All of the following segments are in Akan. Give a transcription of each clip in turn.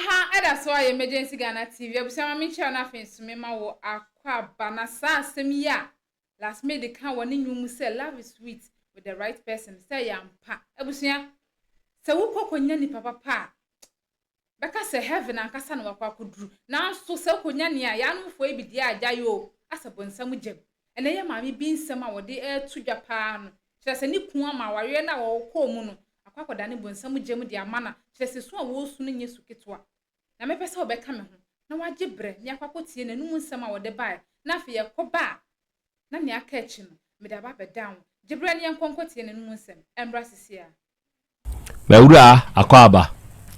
Aha ɛda so ayɛ Emergency Ghana TV. Abusua ma menkyerɛ no afei nso mema wo akwaaba na saa asɛm yi a Lasmid ka wɔ ne nnwom mu sɛ love is sweet with the right person sɛ ɛyɛ ampa. Abusua, sɛ wokɔ kɔnya nipa papa a, bɛka sɛ heaven ankasa na wakɔ akɔduru. Nanso sɛ wokɔnya nea yɛanomfoɔ yi bi deɛ a gyae o, asɛ bonsam gyam. Ɛnɛ yɛ maame bi nsɛm a wɔde reto dwa paa no, kyerɛ sɛ ne kun ama awareɛ no a wɔkɔɔ mu no akɔ akɔdane bonsam gyam de ama no a, kyerɛ sɛ su a wɔresu no nyɛ su ketewa. Na mɛpɛ sɛ wɔbɛka me ho na wɔagye berɛ na yɛakɔ akɔtie n'anom nsɛm a wɔde baeɛ, na afei yɛkɔba a, na nea aka akyi no, mede aba abɛdan wo. Gye berɛ na yɛnkɔ nkɔtie n'anom nsɛm. Ɛmmra seesei ara. M'awuraa, akwaaba.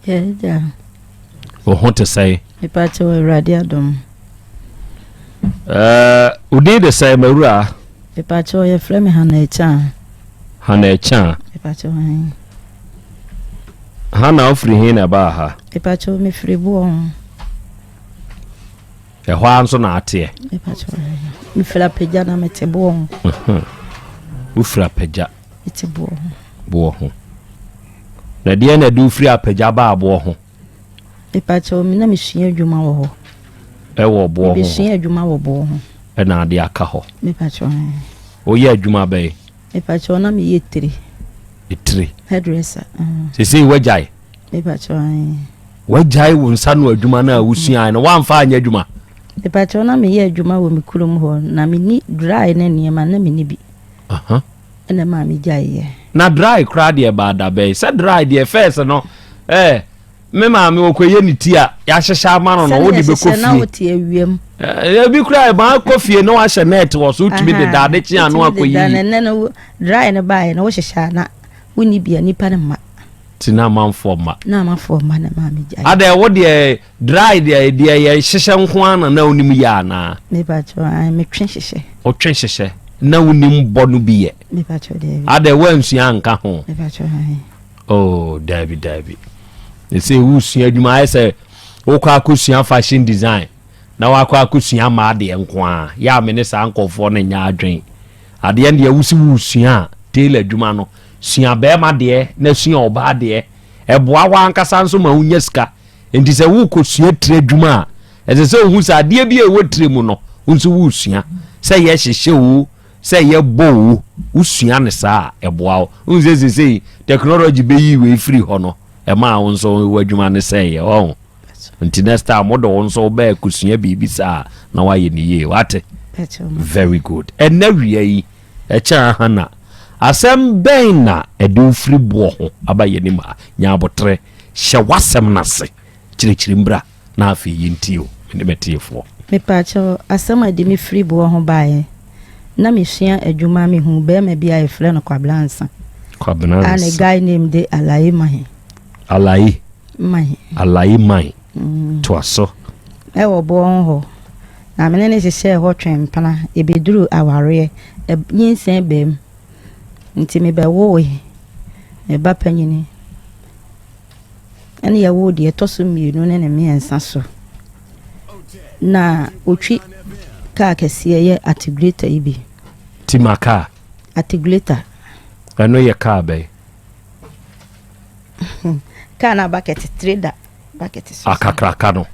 Agya. Wo ho te sɛn? Mepakyɛ wɔ Awurade adom. Ɛɛ, wo din de sɛn, m'awuraa? Mepakyɛ wɔ yɛfrɛ me Hannah Akyan. Hannah Akyan. Mepakyɛ wɔ he. Hannah, wofiri he na ɛbaa ha? Mepakyɛ wɔ mefiri boɔ ho. Ɛhɔ ara nso na ateɛ. Mepakyɛ wɔ he. Mefiri apagya na mete boɔ ho. Wofiri apagya. Mete boɔ ho. Boɔ ho. Na deɛ na ɛde wofiri apagya baa boɔ ho? Mepakyɛw, me na mesua adwuma wɔ hɔ. Ɛwɔ boɔ ho. Mebɛsua adwuma wɔ boɔ ho. Ɛna ade aka hɔ. Mepakyɛw. Woyɛ adwuma bɛyɛ? Mepakyɛw, na meyɛ tire. Tire. Hairdresser. Sesei wagyae? Mepakyɛw. Wagyae wo nsa no adwuma no a wosuae no, woamfa anyɛ adwuma? Mepakyɛw, na meyɛ adwuma wɔ me kurom hɔ, na menni dry ne nneɛma, na menni bi. Aha. Ɛna ɛmaa me gyaeɛ. Na dry koraa deɛ ɛbaa da bɛn? Sɛ dry deɛ first no eh, me maame ɔkɔyɛ ne ti a yɛahyehyɛ ama no no wode bɛkɔ fie. Na wote awiam. Eh, ebi koraa ɛma akɔ fie na wahyɛ net wɔ so wotumi de da ade kye ano akɔ yiyi. Ɛnɛ no dry no baeɛ no wohyehyɛ a na wonni bia nipa no mma. Ti na amanfoɔ mma. Na amanfoɔ mma na maame gyae. Adɛ wo deɛ dry deɛ deɛ yɛ hyehyɛ nko ara na na wonim yɛ anaa? Mepakyɛw ae metwe hyehyɛ. Wotwe hyehyɛ na wonim bɔ no bi yɛ? Mepakyɛw daabi. Adɛ woansua anka ho? Mepakyɛw ae. Oh daabi daabi. Ɛsɛ wosua adwuma ayɛ sɛ wokɔ akɔsua fashion design na wakɔ akɔsua mmaa deɛ nko ara yɛ a me ne saa nkurɔfoɔ no nyɛ adwen. Adeɛ no deɛ wosi wosua a tailor adwuma no sua bɛrima deɛ na sua ɔbaa deɛ ɛboa w'ankasa nso ma wonya sika. Enti sɛ worekɔsua tiri adwuma a, ɛsɛ sɛ wohu sɛ adeɛ bi a ɛwɔ tiri mu no, wo nso woresua. Sɛ ɛyɛ hyehyɛ oo, sɛ ɛyɛ bɔ oo, wosua no saa a, ɛboa wo. Wohu sɛ seesei technology bɛyii wei firii hɔ no, ɛmaa wo nso w'adwuma no sɛeɛ. Wahu? Nti next time wode wo nso wobɛɛ kɔsua biribi saa a, na woayɛ no yie. Wate? Very good. Ɛnnɛ wia yi, Ɛkyɛ a Hana, asɛm bɛn na ɛde wo firi boɔ ho aba yɛn anim ha? Nya aboterɛ, hyɛ w'asɛm no ase, kyerɛkyerɛ mu bra, na afei yɛntie wo, me ne m'atiefoɔ. Mepaakyɛw, asɛm a ɛde me firi boɔ ho baeɛ, na mesua adwuma, mehuu barima bi a yɛfrɛ no Kwabena Ansah, Kwabena a ne Ansah. guy name de Alaye Mahe. Alaye. Mahe. Alaye Mahe. Toa so. Ɛwɔ boɔ ho hɔ. Na me ne no hyehyɛɛ hɔ twee mpena. Yɛbɛduruu awareɛ, nyinsɛn baa mu. Nti mebɛwoe me ba panyini. Ɛne yɛwoo deɛ ɛtɔ so mmienu ne ne mmiɛnsa so. Na ɔtwi kaa kɛseɛ yɛ articulator yi bi. Tima kaa. Articulator. Ɛno yɛ kaa bɛn? Kaa na bucket trader. Bucket so. Akakraka no.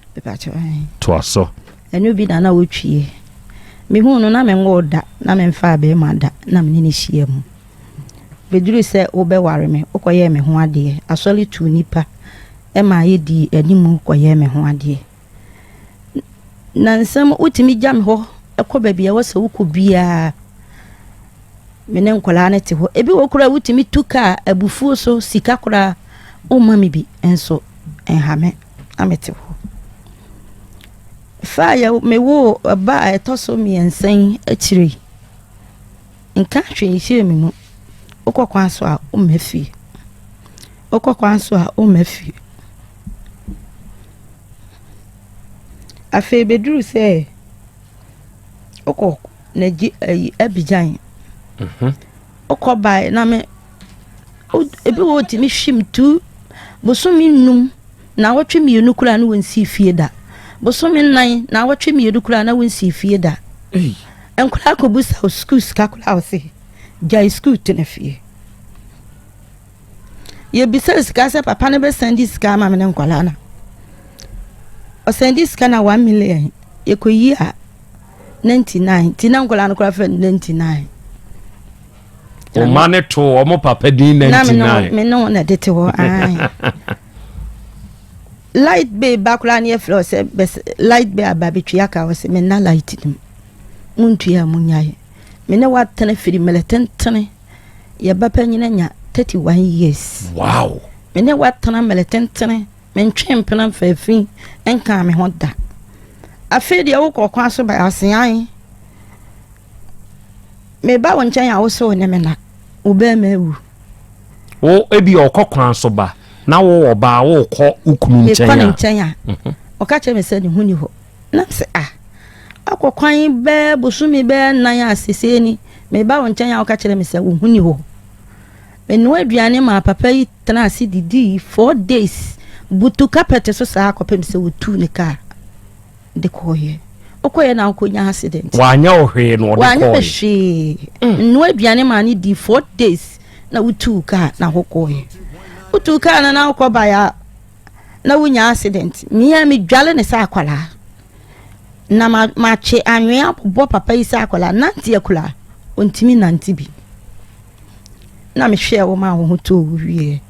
Toa so. Ɛno bi na na wotwie. Mehuu no na menwoo da, na memfaa barima da, na me ne no hyia mu. Bɛduru sɛ wobɛware me, wokɔyɛɛ me ho adeɛ. Asɔre tuu nnipa ma yɛdii animu kɔyɛɛ me ho adeɛ. Na nsɛm wotumi gya me hɔ kɔ baabi a ɛwɔ sɛ wokɔ biara. Me ne nkwadaa no te hɔ. Ebi wɔ koraa wotumi tu kaa abufuo so sika koraa womma me bi nso nha me na mete hɔ. Fa a yɛ mewoo ɔba a ɛtɔ so mmiɛnsa yi akyire yi, nka hwee nhyɛɛ me mu. Wokɔ kwan so a womma fie. Wokɔ kwan so a womma fie. Afei bɛduru sɛ wokɔ Nagyi ayi Abidjan. Wokɔ bae na me ebi wɔ hɔ otumi hwim tu bosome nnum naawɔtwe mmienu koraa na wɔnsii fie da. Bosome nnan naawɔtwe mmienu koraa na wɔnsii fie da. Nkwadaa kɔbusa wo sukuu sika koraa wo se gyae sukuu tena fie. Yɛbisa sika sɛ papa no bɛsan de sika ama me ne nkwadaa no. Ɔsɛndi sika na 1 million. Yɛkɔyi a 99. Nti na nkwadaa no koraa frɛ no 99. Ɔma ne to ɔmo papa din 99. Na me ne wɔn na ɛde te hɔ. Ae. Light bill ba koraa ne yɛfrɛ wɔ sɛ bɛs light bill aba bɛtua ka wɔ sɛ menna light no mu. Montua a monyae. Me ne woatena firi mmerɛ tentene. Yɛba panyin anya 31 years. Wow. Me ne woatena mmerɛ tentene. Mentwee mpena mfaa fi nkaa me ho da. Afei deɛ wokɔ kwan so ba asean. Meba wo nkyɛn a wo sɛ wo ne me na wo bɛrima awu. Wo ebi ɔkɔ kwan so ba na wo ɔbaa wokɔ wo kunu nkyɛn a. Mekɔ ne nkyɛn a mhm. ɔka kyerɛ me sɛ ne ho ni hɔ. Na sɛ ah akɔ kwan bɛɛ bosome bɛɛ nan a sesei ni meba wo nkyɛn a woka kyerɛ me sɛ wo ho ni hɔ. Menoa aduane maa papa yi tenaa ase didii 4 days butu carpet so saa kɔpem sɛ wɔtuu ne kaa de kɔɔyɛ. Wokɔyɛ na wokɔnya accident. Wanyɛ wo hwee na ɔde kɔɔyɛ. Wanyɛ me hwee. Menoa aduane maa no dii 4 days na wotuu kaa na wokɔɔyɛ. Wotuu kaa no na wokɔ baeɛ a na wonya accident. Mea medwale ne sɛ akwaraa. Na makye anwea abobɔ papa yi sɛ akwaraa. Nante akwaraa. Ɔntumi nante bi. Na mehwɛɛ wo maa wo ho tɔɔ wo wieɛ.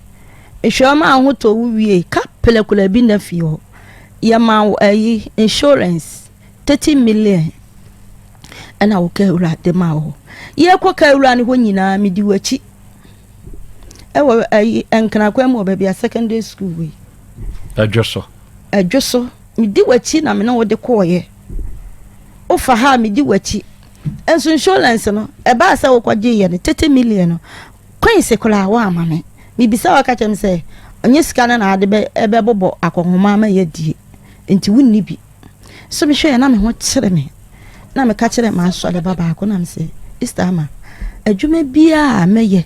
Mehwɛɛ wo maa wo ho tɔɔ wo wie. Ka plɛkula bi na fie hɔ. Yɛma wo ayi insurance 30 million ɛna wo ka awura de ma wo. Yɛkɔ ka awura no hɔ nyinaa medi w'akyi. Ɛwɔ ayi Nkranakwan mu wɔ baabi a secondary school wei. Ɛdwo so. Ɛdwo so. Medi w'akyi na me ne wo de kɔɔyɛ. Wofa ha a medi w'akyi. Nso insurance no ɛbaa sɛ wokɔgye yɛ no 30 million no coins koraa woama me. Mebisa waka kyerɛ me sɛ ɔnyɛ sika no na ade bɛ ɛbɛbobɔ akɔnhoma ama yɛadie nti wonni bi. So mehwɛɛ na me ho kyerɛ me na meka kyerɛ m'asɔre ba baako na mesɛ Easter ama adwuma biara a mɛyɛ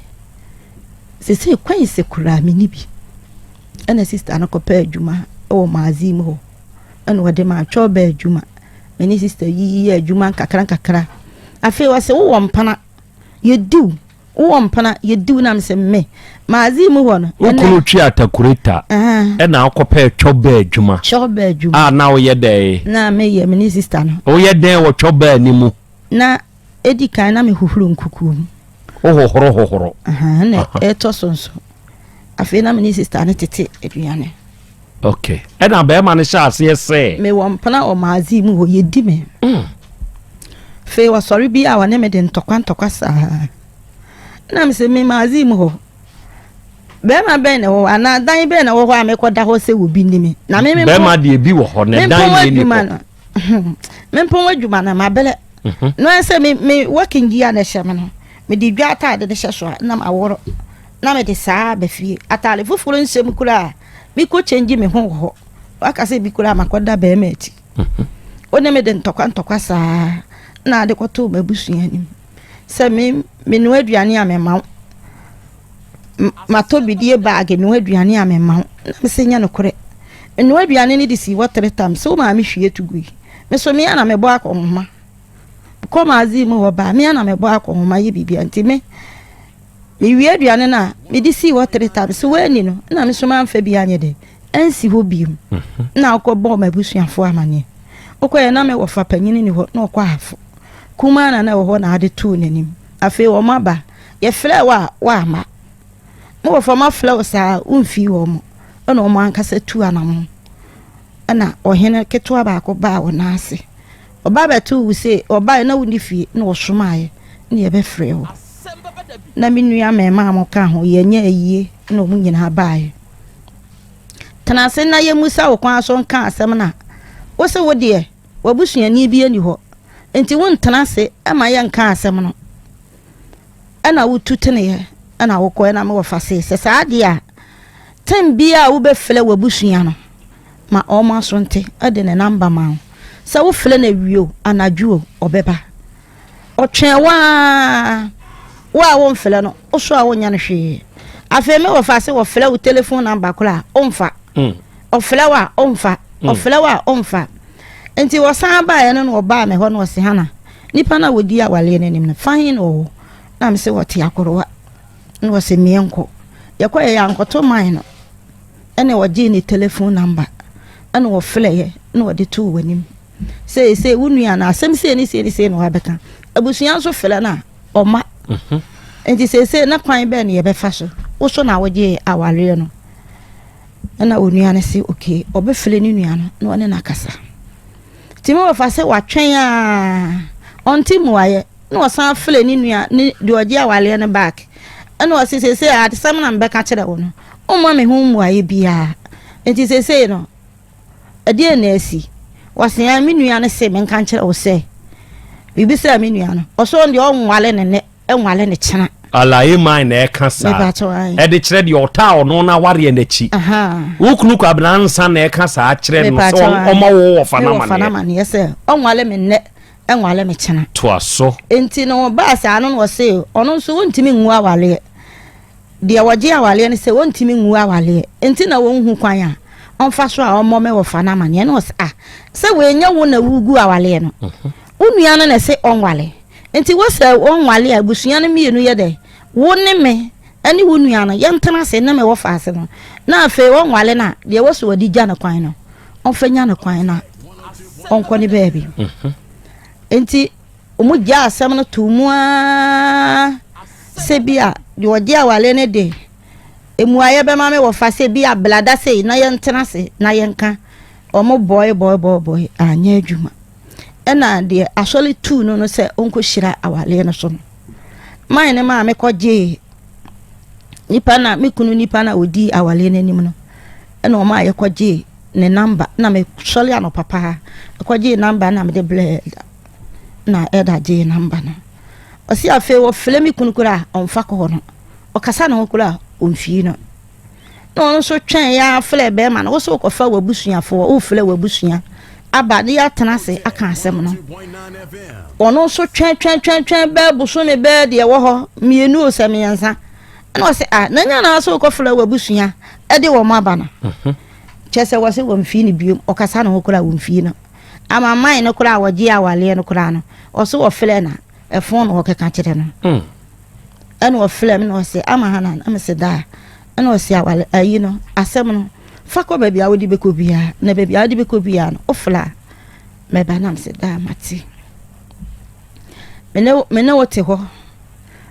sesei coins koraa menni bi. Ɛna sister no kɔpɛ adwuma ɛwɔ magazine mu hɔ ɛna ɔde ma atwɛ ɔbɛ adwuma. Me ne sister yi yɛ adwuma nkakra nkakra. Afei ɔsɛ wowɔ mpena yɛdiw wowɔ mpena yɛdiw na mesɛ me magazine mu hɔ no. Wo kunu twi atakureta ɛna akɔpɛ twɛ bɛɛ adwuma. Twɛ bɛɛ adwuma. A na woyɛ dɛn? Na meyɛ me ne sister no. Woyɛ dɛn wɔ twɛ bɛɛ ni mu? Na edi kan na mehohoro nkukuo mu. Wohohoro hohoro. Na ɛtɔ so nso. Afei na me ne sister no tete aduane. Okay. Ɛna bɛrima no hyɛ aseɛ sɛ. Mewɔ mpena wɔ magazine mu hɔ yɛdi me. Afei wɔsɔre bi a wɔne me de ntɔkwa ntɔkwa saa. Na me sɛ me magazine mu hɔ. Bɛrima bɛn na ɛwɔ hɔ anaa dan bɛn na ɛwɔ hɔ a mekɔda hɔ sɛ obi ni me. Na me bɛrima deɛ bi wɔ hɔ na dan deɛ ni hɔ. Mempɔn adwuma no mabɛlɛ. Na sɛ me me working gear na ɛhyɛ me no mede dwa ataade no hyɛ so a na maworɔ na mede saa ba fie. Ataade foforɔ nhyɛ mu koraa mekɔ change me ho wɔ hɔ. Waka sɛ bi koraa makɔda bɛrima akyi. Wo ne me de ntɔkwa ntɔkwa saa na ade kɔtoo m'abusua anim. Sɛ me menoa aduane a mema wo. Matɔ bidie bag noa aduane a mema wo. Na mesɛ nyɛ nokorɛ. Menoa aduane no de sii hɔ three times. Sɛ wo maame hwie to gui. Me so me a na mebɔ akɔnhoma. Kɔ magazine mu hɔ baa me a na mebɔ akɔnhoma yɛ biribia nti me mewie aduane no a mede sii hɔ three times. So woani no na me so mamfa bi anyɛ dɛ ɛnsi hɔ biom. Na wokɔbɔɔ m'abusuafoɔ amanneɛ. Wokɔyɛ na mewɔ fa panyini ni hɔ na ɔkɔ ahafo. Kumaa na na ɛwɔ hɔ na ade too n'anim. Afei wɔn aba. Yɛfrɛ wo a woamma. Mewɔ fam afrɛ wo saa womfii wɔn mo. Ɛna wɔn ankasa tu anamo. Ɛna ɔhene ketewa baako baa wɔn nan ase. Ɔba bɛtoo wo se ɔbaeɛ na wonni fie na ɔsomaeɛ na yɛbɛfrɛ wo. Na me nua mmarima a wɔka ho yɛnyɛ ayie na wɔn nyinaa baeɛ. Tena ase na yɛmmusa wo kwan so nka asɛm no a wo se wo deɛ w'abusuani bi ani hɔ nti wontena ase ma yɛnka asɛm no. Ɛna wotu teneɛ ɛna wokɔ ɛna mewɔ fa se sɛ saa deɛ a tem biara a wobɛfrɛ w'abusua no ma ɔmo aso nte ɛde ne number ma wo sɛ wofrɛ no awie o anadwo o ɔbɛba ɔtwɛn waa wo a womfrɛ no wo so a wonyɛ no hwee afei me wɔfa se wɔfrɛ wo telephone number koraa ɔmfa ɔfrɛ wo a ɔmfa ɔfrɛ wo a ɔmfa nti wɔsan baeɛ no na ɔbaa me hɔ na ɔse Hana nipa no a wɔdi awaleɛ no anim no fa he na ɔwɔ na me sɛ wɔte akorowa na wɔse mmeɛ nkɔ yɛkɔ yɛ yɛankɔto man no ɛna ɔgyee ne telephone number. Ɛna ɔfrɛeɛ na ɔde too w'anim. Seesei wo nua no asɛm sei ne sei ne sei na wabɛka. Abusua nso frɛ no a, ɔma. Mhm. Nti seesei na kwan bɛn na yɛbɛfa so? Wo so na wogyee awareɛ no. Ɛna onua no se okay, ɔbɛfrɛ ne nua no na ɔne no akasa. Nti me wɔfa sɛ watwɛn a ɔnte mmuaeɛ na ɔsan frɛ ne nua ne deɛ ɔgye awareɛ no back. Ɛna ɔse seesei asɛm na mebɛka kyerɛ wo no, womma me ho mmuaeɛ biara. Nti seesei no, Ɛdeɛn na asi? Ɔse, Ae, me nua no se menka nkyerɛ wo sɛ, mebisaa me nua no, ɔse ɔno deɛ ɔnwale ne nnɛ, ɛnwale ne kyena. Alaye man na ɛka saa. Ɛde kyerɛ deɛ ɔtaa ɔno no awareɛ no akyi. Wo kunu Kwabena Nsa na ɛka saa kyerɛ no sɛ ɔma wo wɔfa no amaneɛ. Sɛ ɔnwale me nnɛ, ɛnwale me kyena. Toa so. Nti no ɔbaa saa no na ɔse ɔno nso wontumi ngu awareɛ. Deɛ wɔgye awareɛ no sɛ wɔntumi ngu awareɛ nti na wɔnhu kwan a ɔmfa so a ɔmmɔ me wɔfa no amaneɛ na ɔsɛ ah sɛ wei nyɛ wo na wogu awareɛ no mhm. wo nua no na ɛse ɔnwale nti wo sɛ ɔnwale a abusua no mmienu yɛ dɛ wo ne me ɛne wo nua no yɛntena ase ne me wɔfa ase no na afei ɔnwale no a deɛ wɔ so wɔde gya no kwan no ɔmfa nya no kwan na ɔnkɔ ne baabi mhm. nti Wɔgyaa asɛm no too mu ara sɛ bi a deɛ ɔgye awareɛ no de mmuaeɛ bɛma me wɔfa sɛ bi a blada sei na yɛntena ase na yɛnka. Wɔn bɔe bɔe bɔe bɔe anyɛ adwuma. Ɛna deɛ asɔre tuu no no sɛ ɔnkɔhyira awareɛ no so no, man ne maame kɔgyee nipa na me kunu nipa na ɔdii awareɛ no anim no ɛna wɔn a yɛkɔgyee ne namba na mesɔre anɔpa paa ɛkɔgyee namba na mede brɛɛ na ɛda gyee namba no ɔsi afei wɔfrɛ me kunu koraa a ɔmfa kɔɔ no ɔkasa ne ho koraa a ɔmfii no na ɔno nso twɛn ya frɛ bɛrima no wosɛ wokɔfa w'abusuafoɔ wofrɛ w'abusua aba ne yɛatena ase aka asɛm no ɔno nso twɛn twɛn twɛn twɛn bɛɛ bosome bɛɛ deɛ wɔ hɔ mmienu o sɛ mmiɛnsa ɛna ɔsɛ a na nya na sɛ wokɔfrɛ w'abusua ɛde wɔn aba no mhm. kyɛ sɛ wɔsɛ wɔmfii no biom ɔkasa ne ho koraa wɔmfii no Ama man no koraa a wɔgye awaleɛ no koraa no, ɔso wɔfrɛ na ɛfon na wɔkeka kyerɛ no. Mm. Ɛna ɔfrɛ me na ɔse ama ha na na mese daa. Ɛna ɔse awale ayi no asɛm no fa kɔ baabi a wode bɛkɔ biara na baabi a wode bɛkɔ biara no wofrɛ a mɛba na mese daa mate. Me ne wo te hɔ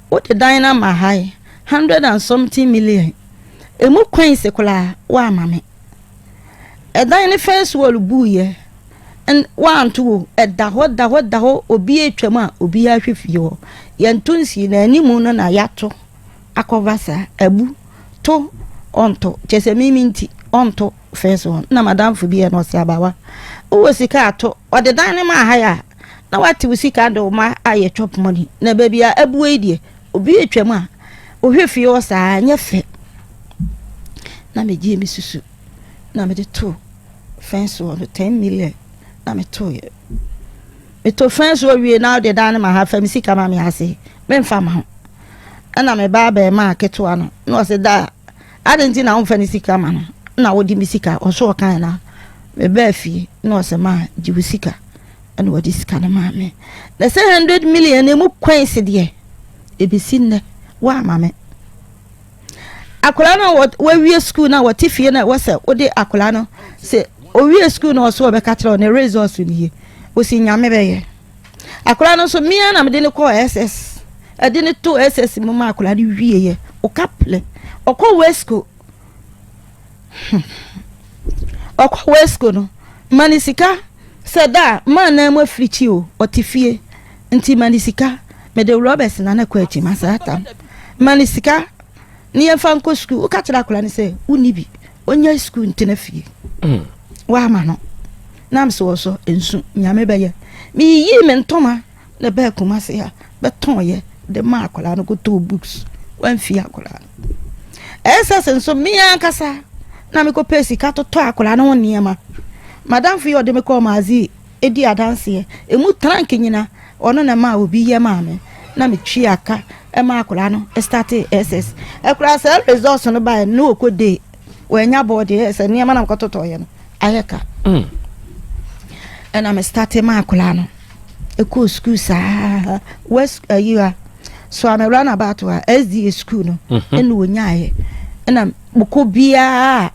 wode dan no ama ha yi hundred and something million emu coins koraa woama me. Ɛdan no fence wall buiɛ, ɛn wanto o, ɛda hɔ da hɔ da hɔ, obi retwam a obiara hwɛ fie hɔ. Yɛnto nsii na anim no na yɛato akɔba saa. Abu to ɔnto, kyerɛ sɛ mimi nti ɔnto fence wall. Na madamfo bi yɛ no ɔsɛ abawa, wowɔ sika ato, ɔde dan no maa ha yɛ a, na wate wo sika de wo ma ayɛ chop money. Na baabi a abue yi deɛ, obi retwam a, ɔhwɛ fie hɔ saa, ɛnyɛ fɛ. Na megyee me susu na mede too fence wɔ no 10 million na metoeɛ. Meto fence wɔ wie na wode dan no ma ha fa me sika ma me ase memfa ma ho. Ɛna me ba abɛɛmaa ketewa no na ɔse da ade nti na womfa ne sika ma no na wode me sika ɔso ɔkae na mebaa fie na ɔse ma gye wo sika ɛna wɔde sika no maa me. Na sɛ 100 million na emu coins deɛ ebesi nnɛ woama me. Akwadaa no a wawie sukuu no a wɔte fie no a ɛwɔ sɛ wode akwadaa no sɛ owie sukuu no ɔso ɔbɛka kyerɛ ne results no yie osi nyame bɛyɛ akwadaa no nso mmea na mede no kɔɔ ss ɛde no to ss mu ma akwadaa no wie yɛ ɔka plɛ ɔkɔ wesco ɔkɔ wesco no ma ne sika sɛ da maa nan mu afirikyi o ɔte fie nti ma ne sika mede rɔbɛs na ne kɔ akyi ma saa tam ma ne sika ne yɛmfa nkɔ sukuu woka kyerɛ akwadaa no sɛ wonni bi ɔnya sukuu ntena fie woama no nam sɛ wɔ so nsu nyame bɛyɛ meyiyii me ntoma na bɛɛ Kumase a bɛtɔnyɛ de ma akwadaa no kɔtɔɔ books wamfie akwadaa no ɛsɛ nso mmea ankasa na mekɔpɛ sika totɔ akwadaa no ho nneɛma madamfo yi ɔde me kɔɔ maazi edi adanseɛ emu trunk nyina ɔno na ma obi yɛ maa me na metwi aka ɛma akwadaa no start ss ɛkora sɛ results no baeɛ no na ɔkɔ day wɔanya bɔɔde sɛ nneɛma na mekɔtotɔɔyɛ no ayɛ ka ɛna me start ma akwadaa no ɛkɔɔ sukuu saa west ayi a so ame roundabout a SDA school no ɛna ɔnyaeɛ ɛna mokɔ biara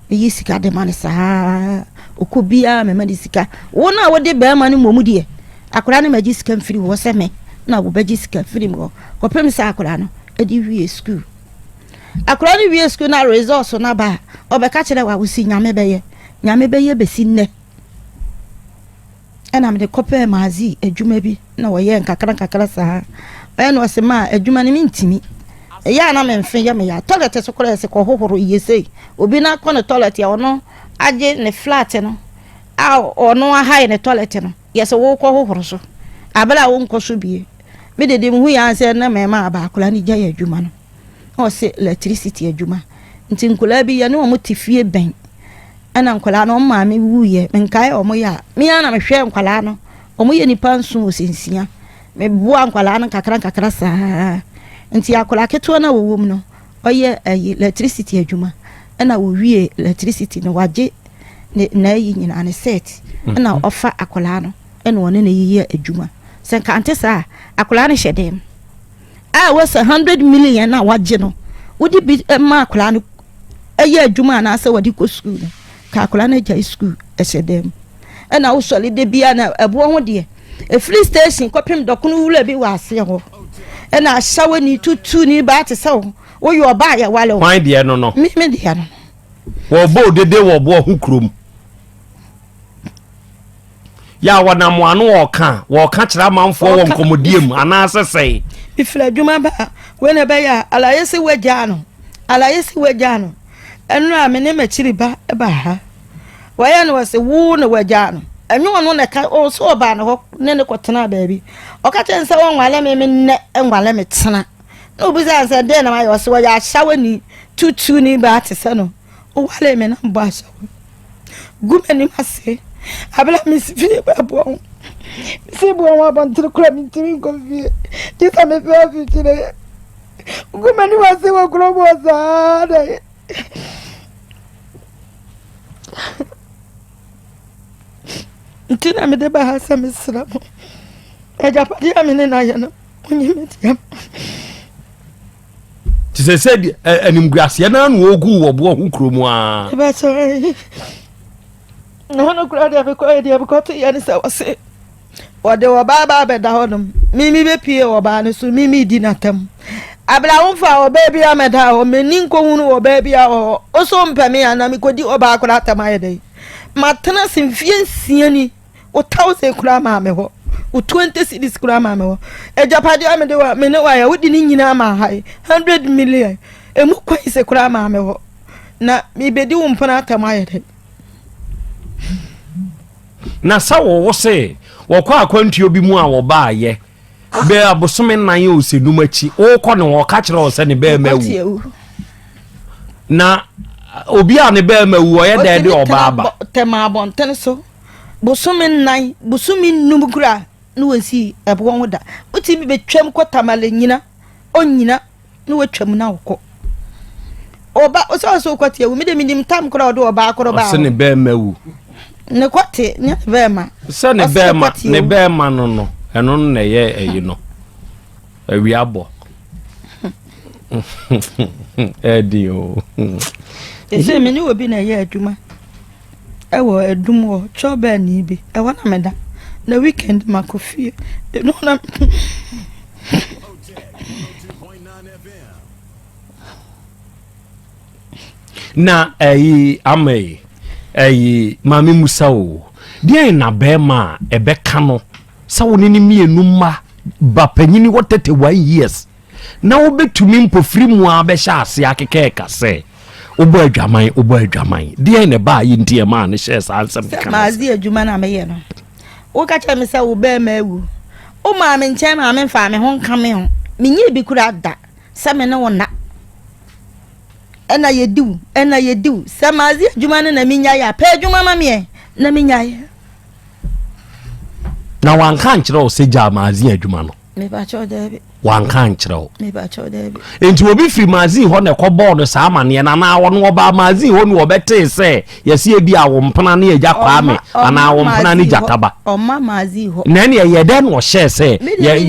meyi sika de ma no saa. Ɔkɔ biara mema no sika. Wo no a wode bɛrima no mmom deɛ, akwadaa no magye sika mfiri hɔ sɛ me na wobɛgye sika firi me hɔ kɔpem sɛ akwadaa no de wie sukuu. Akwadaa no wie sukuu na results no aba a, ɔbɛka kyerɛ wo a wosi Nyame bɛyɛ. Nyame bɛyɛ bɛsi nnɛ. Ɛna mede kɔpɛɛ Mazi adwuma bi na wɔyɛɛ nkakra nkakra saa. Ɔyɛ na ɔse ma adwuma no mentimi. Ɛyɛ a na memfe yɛ me ya. Toilet so koraa ɛsɛ kɔhohoro yie sei. Obi na akɔ ne toilet a ɔno agye ne flat no a ɔno ahae ne toilet no yɛ sɛ wokɔ hohoro so. Abere a wonkɔ so bie. Me de de mehu yɛ ansɛ na mɛma aba akwadaa no gyae adwuma no. Na ɔse electricity adwuma. Nti nkwadaa bi yɛne wɔn te fie bɛn. Ɛna nkwadaa no wɔn maame wuiɛ, menkae wɔn yɛ a, me ara na mehwɛɛ nkwadaa no, wɔyɛ nnipa nson ɔsɛ nsia, meboa nkwadaa no nkakra nkakra saa, nti akwadaa ketewa no a wɔwɔ mu no, ɔyɛ ayi electricity adwuma, ɛna wɔwie electricity no, wagye ne n'ayi nyinaa ne set, ɛna ɔfa akwadaa no, ɛna ɔne no yɛ adwuma, sɛ nka ante saa a, akwadaa no hyɛ dɛm a wɔsɛ 100 million a wagye no, wode bi ma akwadaa no yɛ adwuma anaasɛ wɔde kɔ sukuu no, ka akwadaa no agyae sukuu ɛhyɛ dan mu. Ɛna wosɔre da biara na ɛboɔ ho deɛ, ɛfiri station kɔpem dɔkono wura bi wɔ aseɛ hɔ. Ɛna ahyɛwani tutuni baa te sɛ wo, woyɛ ɔbaa yɛ wale wo. Hwan deɛ no no? Me me deɛ no. Wɔbɔ odede wɔ boɔ ho kurom. Yɛ a wɔnam wɔn ano wɔka, wɔka kyerɛ amanfoɔ wɔ nkɔmmɔdie mu anaasɛ sɛn? Mefiri adwuma ba a, wei na ɛbɛyɛ a, alaye se woagyaa no, alaye se woagyaa no. Ɛno a me ne m'akyiri ba ba ha. Wɔyɛ no wɔse wo na woagyaa no. Ɛnyɛ ɔno na ɛka, ɔsɛ ɔbaa ne hɔ ne ne kɔtenaa baabi. Ɔka kyerɛ no sɛ ɔnwale me, me nnɛ nwale me tena. Na obisaa no sɛ dɛn na mayɛ, ɔse ɔyɛ ahyawani, tutuuni baa te sɛ no. Wowale me na mbɔ ahyɛwo gu m'anim ase abere a mesi fie bɛboa wo mesi boa wo abɔntere kora mentumi nkɔ fie gye sɛ mefɛ afikyire gu m'anim ase wɔ kurom hɔ saa dɛ nti na mede ba ha sɛ mesrɛ mo agyapadeɛ a me ne no ayɛ no monyi me deɛ te sɛ sɛ animguaseɛ no na wɔgu wɔ boɔ ho kuro mu a na hɔ no koraa deɛ mekɔyɛ deɛ mekɔto yɛ ne sɛ wɔse wɔde ɔbaa ba abɛda hɔnom mimi bɛpie ɔbaa no so mimi di n'atam abla wo mfa ɔbaa bi amɛda hɔ m'ani nkɔhunu ɔbaa bi a ɔhɔ wo so mpɛ me ana mekɔdi ɔbaa koraa atam ayɛ dɛn matena se mfie nsia ni Wo thousand koraa maa me hɔ. Wo 20 cedis koraa maa me hɔ. Agyapadeɛ a mede wa me ne wayɛ wode ne nyinaa maa ha yi. 100 million. Emu coins koraa maa me hɔ. Na mebɛdi wo mpena atam ayɛ dɛ. Na sɛ wɔwɔ se wɔkɔ akwantuo bi mu a wɔbaayɛ bɛɛ abosome nnan o sɛ num akyi wokɔ ne wɔka kyerɛ wo sɛ ne bɛɛma awu na obi a ne bɛɛma wu ɔyɛ dɛn de ɔbaa ba tɛm abɔnten so bosome nnan bosome num kura ne wɔnsi ɛboɔ ho da wotumi bɛtwam kɔ tamale nyina ɔnyina ne watwam na wokɔ ɔba ɔsɛ ɔsɛ wokɔte awu mede menim tam kora ɔde ɔbaa korɔ baa ɔsɛ ne bɛɛma wu ne kɔte nyɛ ne bɛɛma sɛ ne bɛɛma ne bɛɛma no no ɛno no na ɛyɛ ɛyi no awia bɔ ɛdi o ɛsɛ me ne obi na ɛyɛ adwuma ɛwɔ adum hɔ kyɛw ni bi ɛwɔ na meda na weekend makɔ fie ɛno na Na ɛyi ama yi ɛyi maame musa o deɛn na bɛrima a ɛbɛka no sɛ wo ne ne mmienu mma ba panyini wɔ 31 years na wobɛtumi mpofiri mu a bɛhyɛ ase akekɛɛka sɛ wobɔ adwaman wobɔ adwaman deɛn na ɛbaa yi nti ɛmaa no hyɛɛ saa nsɛm keka no ase adwuma no a meyɛ no Woka kyerɛ me sɛ wo barima awu. Womaa me nkyɛn maa memfaa me ho nka me ho. Menyɛɛ bi koraa da sɛ me ne wo nna. Ɛna yɛdi wo, ɛna yɛdi wo. Sɛ madze adwuma no na menyae a, pɛ adwuma ma meɛ na menyae. Na wanka ankyerɛ wo sɛ gyaa madze adwuma no? Mepakyɛw daabi. Wanka ankyerɛ wo. Mepakyɛw daabi. Nti obi firi magazine hɔ na ɛkɔbɔɔ no saa amaneɛ no anaa ɔno ɔbaa magazine hɔ no ɔbɛtee sɛ yɛse ebi a wo mpena ne agya Kwame anaa wo mpena ne gyataba. Ɔma magazine hɔ. Na ɛne ɛyɛ dɛn na ɔhyɛɛ sɛ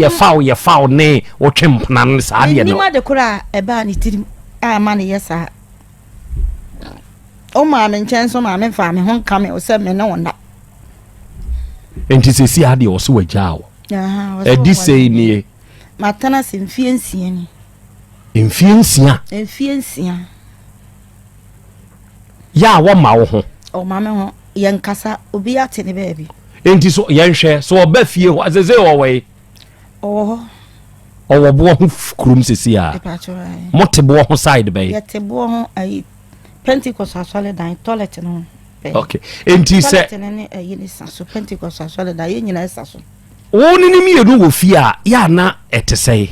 yɛfa wo yɛfa wo ne wotwe mpena no saa deɛ no. Menim ade koro a ɛbaa ne tirim a ɛma no yɛ saa. Womaa me nkyɛn nso maa memfaa me ho nka me wo sɛ me ne wo nna. Nti sɛsi adeɛ wɔ so wagyaa wo. Ɛdi sɛi nie. Matena ase mfie nsia ni. Mfie nsia? Mfie nsia. Yɛ a wɔma wo ho. Ɔma me ho. Yɛnkasa, obi ate ne baabi. Nti so yɛnhwɛ, so ɔba fie hɔ, sɛsɛ ɔwɔ yi? Ɔwɔ hɔ. Ɔwɔ boɔ ho kurom sɛsi a? Mote boɔ ho side bɛyi? Yɛte boɔ ho ayi, Pentecost asɔredan, toilet no ho. Okay. Nti sɛ. Toilet no ne ayi ne sa so, Pentecost asɔredan, yɛn nyinaa sa so. Wo ne ne mmienu wɔ fie a, yɛ a na ɛte sɛn?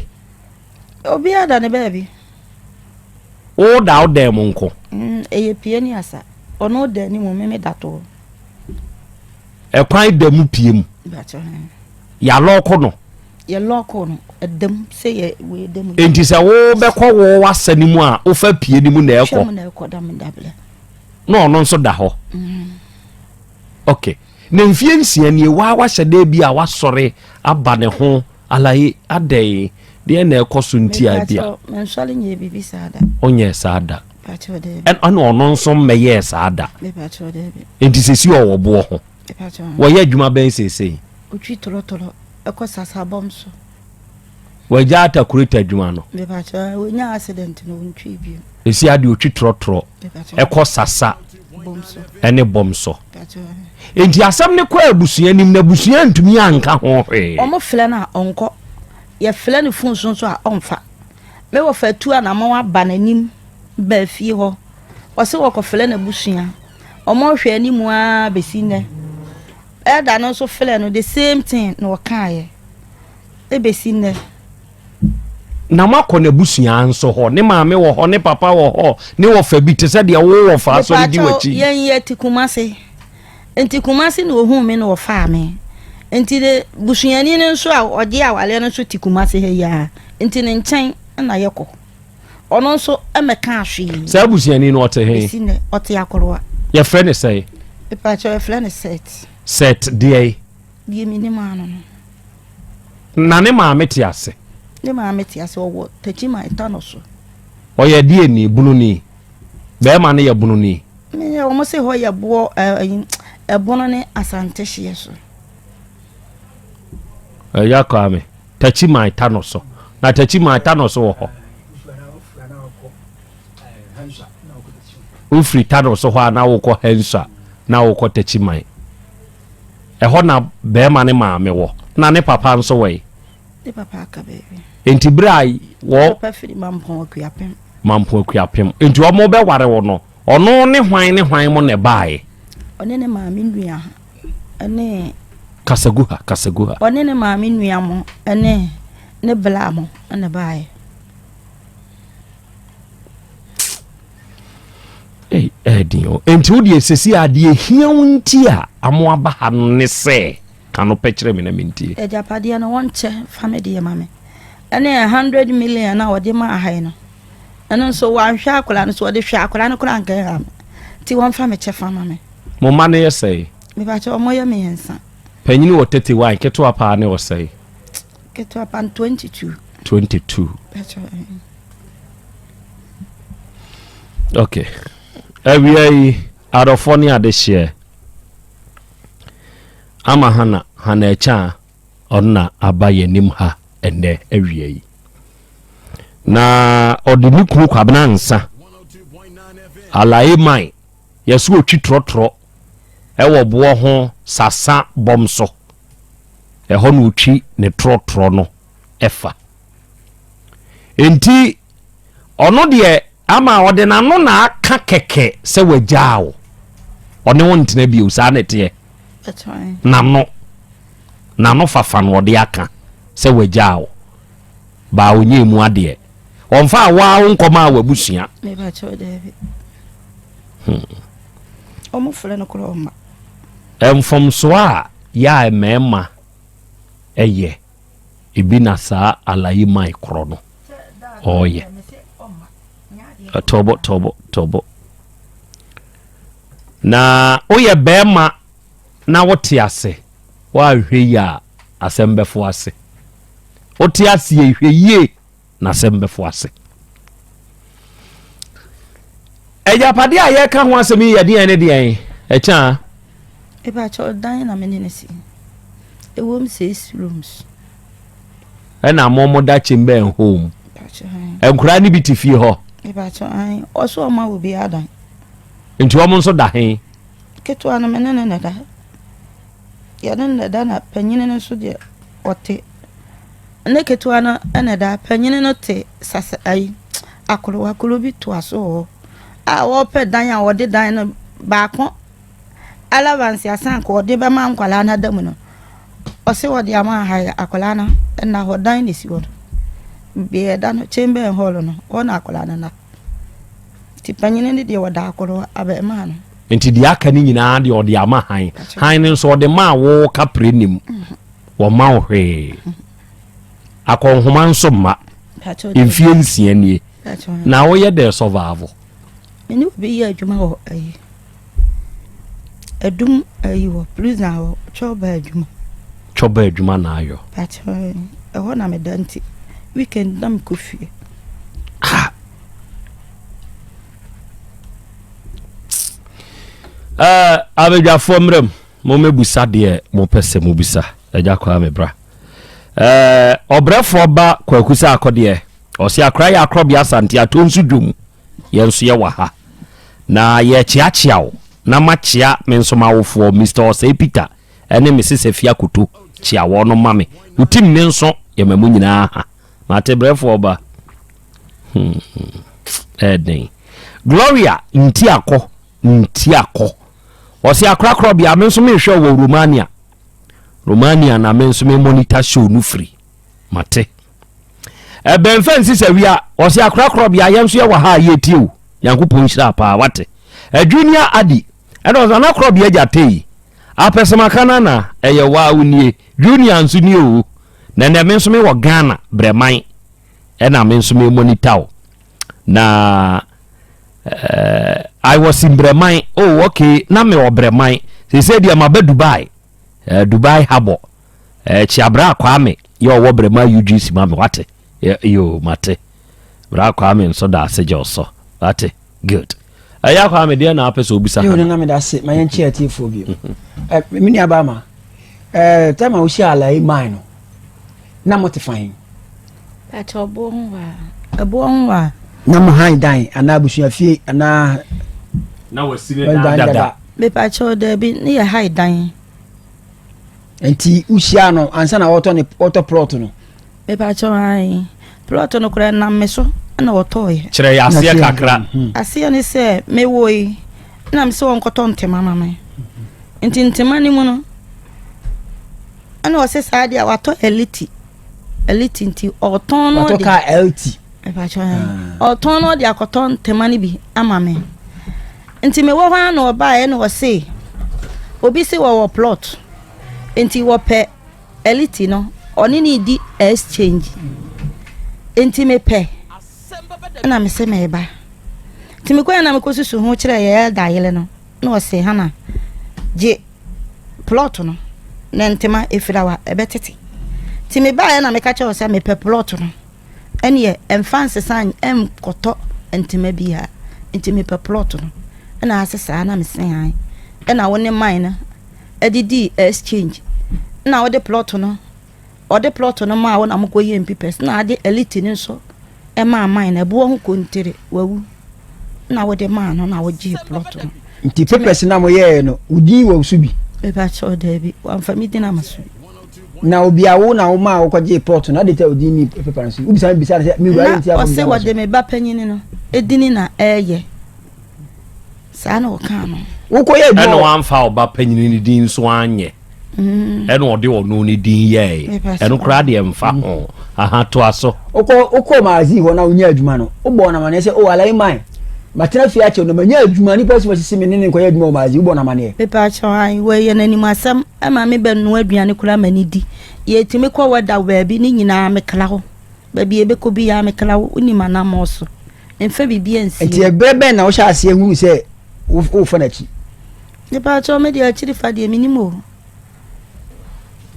Obiara da ne baabi. Wo da wo dan mu nko? Mm, ɛyɛ pie ne asa. Ɔno da anim, me me da toɔ. Ɛkwan da mu pie mu? Yɛalɔɔko no? Yɛlɔɔko no, ɛda mu sɛ yɛ wei da mu. Enti sɛ wobɛkɔ wo wasa no mu a, wofa pie no mu na ɛkɔ? Twam na ɛkɔ da me dabrɛ. Na ɔno nso da hɔ? Mm. Okay. Na mfie nsia nie, waa wahyɛ dɛ bi a wasɔre aba ne ho alaye adɛn deɛ na ɛkɔ so nti a bi a. Mensɔre nyɛ biribi saa da. Onyɛ saa da. Ɛna ɔno nso mmɛyɛɛ saa da. Nti sɛsi ɔwɔ boɔ ho. Wɔyɛ adwuma bɛn seesei? Otwi tɔlɔtɔlɔ ɛkɔ sasabɔm so. Wagya atakureta adwuma no. Mepakyɛ onya accident no ontwi bio. Esi ade otwi trɔtrɔ ɛkɔ sasa ɛne bɔm so. Enti asɛm no kɔ abusua nim na abusua ntumi anka ho hwee. Wɔn frɛ no a ɔnkɔ. Yɛfrɛ no fon so nso a ɔnfa. Me wɔfa atu anamɔn aba n'anim baa fie hɔ. Ɔse wɔkɔfrɛ n'abusua. Wɔn hwɛ anim ara besi nnɛ. Elder no nso frɛ no the same thing na ɔkaeɛ. Ebesi nnɛ. Na moakɔ n'abusua nso hɔ? Ne maame wɔ hɔ, ne papa wɔ hɔ, ne wɔfa bi te sɛ deɛ wo wɔfa asɔre di w'akyi. Mepakyɛw, yɛn yɛ te Kumasi. Nti Kumasi na ohuu me na ɔfaa me. Nti ne busuani no nso a ɔgye awareɛ no nso te Kumasi ha yi ara. Nti ne nkyɛn na yɛkɔ. Ɔno nso mmɛkaa hwee. Saa busuani no ɔte he? Besi nnɛ, ɔte Akoroa. Yɛfrɛ no sɛn? Mepakyɛw, yɛfrɛ no Seth. Seth deɛn? Deɛ menim ara no no. Na ne maame te ase? Ne maame te ase, ɔwɔ Techiman Tano so. Ɔyɛ deɛ ni? Bununi? Bɛrima no yɛ bununi? Meyɛ, wɔn se hɔ yɛ boɔ ɛɛ ɛbono ne Asante hyeɛ so. Ɛya Kwame, Techiman Tano so. Na Techiman Tano so wɔ hɔ. Wofiri Tano so hɔ a na wokɔ Henswa na wokɔ Techiman. Ɛhɔ na barima no maame wɔ. Na ne papa nso wɔ he? Ne papa aka baabi. Enti berɛ a wɔ. Ne papa firi Mampɔn Akuapem. Mampɔn Akuapem. Enti wɔn bɛware wo no, ɔno ne hwan ne hwan mo na ɛbaeɛ? Ɔne ne maame nua ne. Kasa gu ha, kasa gu ha. Ɔne ne maame nua mo ne ne bla mo na ɛbaeɛ. Ei, ɛyɛ den o. Enti wo deɛ sɛsi a deɛ ehia wo nti a amo aba ha no ne sɛ ka no pɛ kyerɛ me na mentie. Agyapadeɛ no wɔnkyɛ fa me deɛ ma me. Ɛne 100 million a wɔde maa ha yi no, ɛno nso wɔanhwɛ akwadaa no so, wɔde hwɛ akwadaa no koraa anka ɛha me. Nti wɔmfa me kyɛfa ma me. Mo mma no yɛ sɛe? Mepakyɛ wɔn yɛ mmiɛnsa. Panyini wɔ 31, ketewa paa ne wɔ sɛe? Ketewa paa no 22. 22. Ok. Awia yi, adɔfoɔ ne adehyeɛ. Ama Hana, Hana Akyaa, ɔno na aba yɛn anim ha ɛnnɛ awia yi. Na ɔde ne kunu Kwabena Nsa, Alaye Man, yɛso otwi trɔtrɔ ɛwɔ boɔ ho sasa bɔm so. Ɛhɔ na otwi ne trɔtrɔ no ɛfa. Enti ɔno deɛ ama ɔde n'ano na aka kɛkɛ sɛ wagyaa wo. Ɔne wo ntena bio, saa na ɛteɛ. N'ano, n'ano fafa na ɔde aka sɛ wagyaa wo. Baa ɔnyɛɛ mu adeɛ. Ɔmfaa wo ara wo nkɔmaa w'abusua. Hmm. Mfomsoɔ a yɛ a mmarima yɛ. Ebi na saa alayi mai korɔ no ɔɔyɛ. Tɔbɔ tɔbɔ tɔbɔ. Na woyɛ bɛrima na wote ase woanhwɛ yie a asɛm bɛfo ase. Wote ase yie hwɛ yie na asɛm bɛfo ase. Agyapadeɛ a yɛreka ho asɛm yi yɛ deɛn ne deɛn? Ɛkyɛ a. Mepakyɛw, dan na me ne no si. Ɛwom six rooms. Ɛna mo mo da chamber and home. Nkwadaa no bi te fie hɔ. Mepakyɛw, ae. Ɔso ɔma obi adan. Nti wɔn nso da he? Ketewa no me ne no na ɛda. Yɛne no na ɛda na panyin no nso deɛ ɔte. Ne ketewa no na ɛda, panyin no te sasa ayi akorowa koro bi toa so wɔ hɔ a wɔrepɛ dan a wɔde dan no baako allowance asan ka ɔde bɛma nkwadaa no ada mu no ɔse ɔde ama ha akwadaa no nna hɔ dan na esi hɔ no beaɛ ɛda no chamber and hall no hɔ na akwadaa no nna. Nti panyini no deɛ ɔda akoro abɛɛmaa no. Nti deɛ aka no nyinaa deɛ ɔde ama han. Han no nso ɔde maa wo kaprɛ nim. Wɔma wo hwee. Akɔnhoma nso mma. Mfie nsia nie. Na woyɛ dɛ survival. Me ne obi yɛ adwuma wɔ ayi. Adum ayi wɔ prison hɔ twɔba adwuma. Twɔba adwuma na ayɔ. Ɛhɔ na meda nti weekend na mekɔ fie. Ah. Uh, abadwafoɔ mmerɛ mu mommɛbusa deɛ mopɛ sɛ mobisa agya kwaa me bra uh, ɔbrɛfoɔ ba kwaku sɛ akɔdeɛ ɔse akora yɛ akorɔbea asante atɔ nso dwom yɛn nso yɛwɔ ha na yɛkyeakyea wo na makyea me nso m'awofoɔ Mr. Ɔsɛe Peter ɛne Mrs. Afia Koto kyea wɔn no ma me wo tim ne nso yɛma mu nyinaa ha mate brɛfoɔ ba hmm ɛden Gloria ntiakɔ ntiakɔ ɔse akorakorɔ bia me nso mehwɛ wɔ Romania Romania na me nso me monitor show no firi mate ɛbɛnfɛ nsi sɛ wia ɔse akorakorɔ bia yɛn nso yɛwɔ ha a yɛtie o nyankopɔn nhyira paa wate Junior Adi ɛna ɔsɛ anakorɔ bia gya tei apɛsɛmaka no na ɛyɛ waa wo nie Junior nso nie o na ɛnɛ me nso mewɔ Ghana brɛman ɛna me nso me monitor o na uh, I was in Breman oh okay na me wɔ Breman sɛ deɛ maba Dubai uh, Dubai Harbour uh, Kyiabra Kwame yɛ ɔwɔ Breman UGC ma me wate yo mate Bra Kwame nso da ase gye ɔsɔ wate good ɛyɛ Kwame deɛ na apɛ sɛ obisa ha na meda ase ma yɛnkyɛ atiefoɔ bio me nua ba ma time a wohyia alayi man no na mote fan Pakyɛ ɔboɔ ho wa ɛboɔ ho wa na mo han dan anaa abusuafie anaa na wasi ne dan dada mepakyɛ daabi ne yɛ han dan nti wohyia no ansa na wɔtɔ ne wɔtɔ plot no Mepakyɛw ae. Plot no koraa ɛnam me so na wɔtɔeɛ. Kyerɛ yɛ aseɛ kakra. Hmm. Aseɛ ne sɛ mewɔ yi na me sɛ wɔnkɔtɔ ntoma ma me. Nti ntoma no mu no ɛna ɔsɛ saa deɛ watɔ elite elite nti ɔtɔn no de. Watɔ kaa LT. Mepakyɛw ae. Ah. Ɔtɔn no de akɔtɔ ntoma no bi ama me. Nti mewɔ hɔ ara na ɔbaeɛ na ɔse obi se wɔwɔ plot nti wɔpɛ Elite no ɔne no redi exchange nti mepɛ ɛna mese meba nti mekɔɛ na mekɔsusu ho kyerɛ yɛ elder yere no na ɔse Hana gye plot no na ntema ɛfira wa ɛbɛtete nti mebaeɛ na meka kyerɛ sɛ mepɛ plot no ɛneɛ ɛmfa nsesa ɛnkɔtɔ ntema biara nti mepɛ plot no ɛna ase saa na mese han ɛna wo ne man no de dii exchange na wode plot no ɔde plot no maa wo na mokɔ yɛ mpipɛs na ade elite no nso ɛmaa man na ɛboɔ ho kontere wawu na wode maa no na wogyee plot no. Nti papers na moyɛɛ no wo din wɔ so bi? Mepa kyɛw daabi wamfa me din ama so bi. Na obi a wo na wo maa wokɔgyee plot no ade nti a wo din ni paper no so wobisa no bisa no sɛ me wura na nti a ɔse wɔde me ba panyini no edini na ɛyɛ. Saa na ɔkaa no. Wokɔyɛ adwuma Ɛna wɔ. wamfa ɔba panyini no din nso anyɛ. Ɛna ɔde ɔno ne din yɛe. Ɛno koraa deɛ mfa ho. Aha, toa so. Wokɔ wokɔɔ magazine hɔ na wonyaa adwuma no, wobɔɔ no amanneɛ sɛ, Oh, Alain Mine, matena fie akyɛ na manya adwuma, nnipa asi masisi me ne ne nkɔyɛ adwuma wɔ magazine. Wobɔɔ no amanneɛ? Mepaakyɛw, ae, wɔyɛ no animuasɛm ma me bɛnoa aduane koraa ma no di. Yɛtumi kɔ wɛda baabi, ne nyinaa mekra hɔ. Baabi a yɛbɛkɔ biara mekra hɔ, wonim anammɔn so. Mfa biribiara nsie. Nti ɛberɛ bɛn na wohyɛ aseɛ hunu sɛ worefa n'akyi? Mepaakyɛw me deɛ akyiri fa deɛ menim o.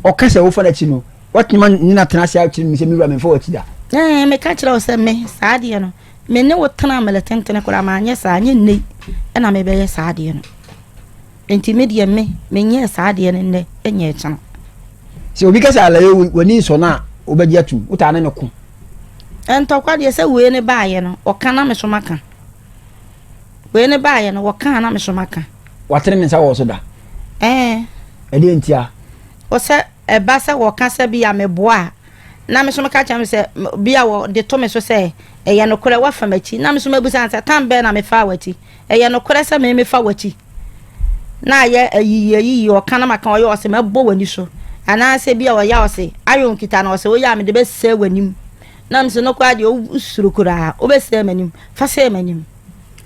Ɔka sɛ wofa n'akyi no, watumi ne no atena ase akyerɛ no sɛ me wura memfa w'akyi da? Ɛɛ meka kyerɛ wo sɛ me saa deɛ no. Me ne wo tenaa mmerɛ tentene koraa manyɛ saa, ɛnyɛ nnɛ yi na mebɛyɛ saa adeɛ no. Enti me deɛ me, menyɛɛ saa adeɛ no nnɛ, ɛnyɛ ɛkyena. Sɛ obi ka sɛ alaye w'ani nsɔ no a, wobɛgye atum? Wotaa ne no ko? Ntɔkwa deɛ sɛ wei ne baayɛ no, ɔka na me so maka. Wei ne baayɛ no, wɔka na me so maka. Watene ne nsa wɔ wo so da? Ɛɛ. Ɛdeɛ ntia? Ɔsɛ ɛba sɛ wɔka sɛ bi a meboa a, na me nso meka kyerɛ no sɛ bi a wɔde to me so sɛ ɛyɛ nokorɛ woafa m'akyi na me nso mabisa no sɛ tam bɛn na mefaa w'akyi ɛyɛ nokorɛ sɛ me mefa w'akyi na ayɛ ayiyi ayiyi ɔka na maka ɔyɛ ɔse mɛbɔ w'ani so anaasɛ bi a ɔyɛ ɔse ayɛ nkita na ɔse woyɛ a mede bɛsɛe w'anim na me sɛ no koraa deɛ wosuro koraa wobɛsɛe m'anim fa sɛe m'anim.